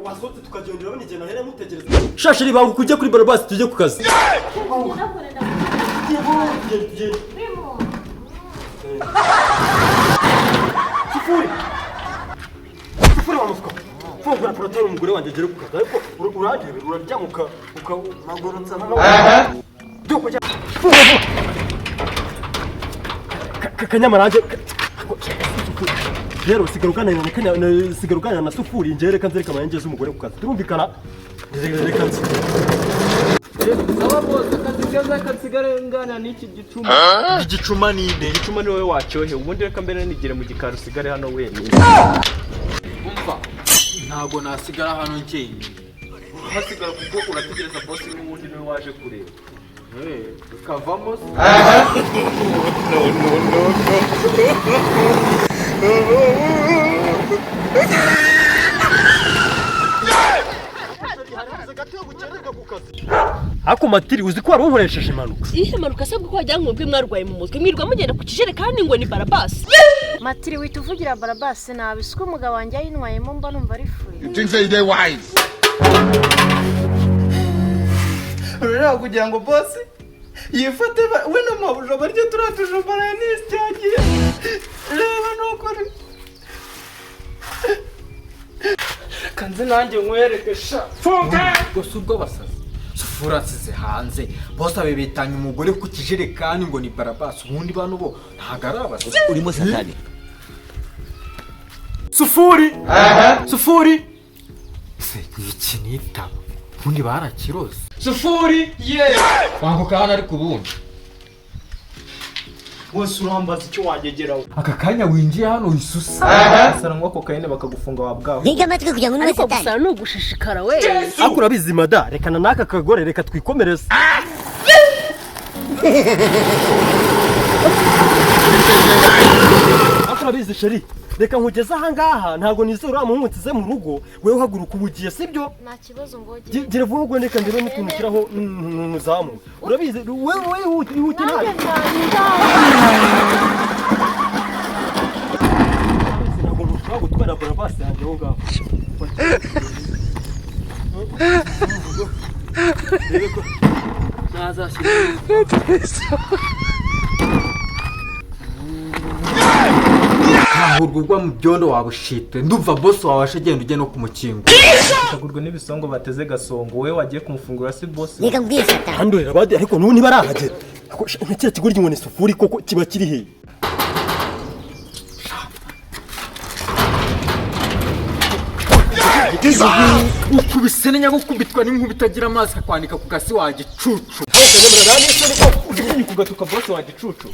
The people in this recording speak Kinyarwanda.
Wasohotse tukagenda, urabona igihe nahera mutegereza. Shashiri, banguka ujye kuri barabasi, tujye ku kazi. Tugende, tugende. Sufuri, sufuri, wa muswa, fungura porotari, umugore wanjye agere ku kazi. Ariko urandebera, uraryama uka magurutsa. Doko, jya funga vuba. Kanyamarange rero, sigara uganira na sigara uganira na Sufuri. Njyewe reka nzereka amayenge z'umugore ku kazi, turumvikana? Reka nze. Saba bose, akazi keza kasigare ngana n'iki gicuma. Igicuma ni inde? Igicuma ni wowe wacyohe. Ubundi reka mbere nigire mu gikari, usigare hano wenyine. Umva, ntabwo nasigara hano njyenyine. Hasigara kuko urategereza bosi, n'ubundi niwe waje kureba. Ukavamo se? No, no, no, no. Ariko matiri, uzi ko wari unkoresheje impanuka? Ihe mpanuka se? Ko wagira ngo mwebwe mwarwaye mu mutwe, mwirwa mugenda ku kijerekani ngo ni barabasi. Matiri, wita uvugira barabasi nabi. Siko umugabo wanjye yayinywayemo, mba numva ari fuye. You think say they wise? Urareba kugira ngo bosi yifate we na mabuja barye turiya tujumba nayo nisyagiye. Reba nukuri, kanze nanjye nkwereke sha. Gusa ubwo basazi, Sufura nsize hanze, bose abebetanya umugore ku kijerekani ngo ni barabasi. Ubundi bano bo ntabwo ari abasazi. Urimo satani. Sufuri, Sufuri se, iki nitaba ubundi barakiroze. Sufuri ye, wanguka hano. Ariko ubundi Wese urambaza icyo wagegeraho? Aka kanya winjiye hano wisusa. Sarangwa kokayine bakagufunga wa bwaho. Ntega amatwi kugira ngo unube Ariko satani. gusa ni ugushishikara we. Ariko urabizi mada, rekana n'aka kagore, reka twikomereze. Ariko urabizi chérie, reka nkugeze ahangaha, ntabwo nizera uriya muhungu nsize mu rugo. Wewe uhaguruka uba ugiye, sibyo? Nta kibazo, ngo ugende. Gira vuba ubwo, reka ndebe n'ukuntu ushyiraho ntuzamu. Urabizi wewe, wihute, ihute. Nanjye ntabwo ndaje, ndaje. Ntabwo ntushobora gutwara barabasi yanjye aho ngaho. Rebe ko Nazashyira. Ntahurwa ugwa mu byondo wabushite. Ndumva bosi wawe agenda, ujye no kumukingo. Kagurwa n'ibisongo bateze gasongo. Wowe wagiye kumufungura, si bosi? Reka mbwire satani. Handurira badi, ariko n'ubu ntibarahagera. Ako, nka kiriya kigoryi ngo ni Sufuri koko kiba kiri hehe? Ukubise nyagukubitwa n'inkuba itagira amazi, ikakwandika ku gasi wa gicucu. Ugiye kugatuka bosi wa gicucu.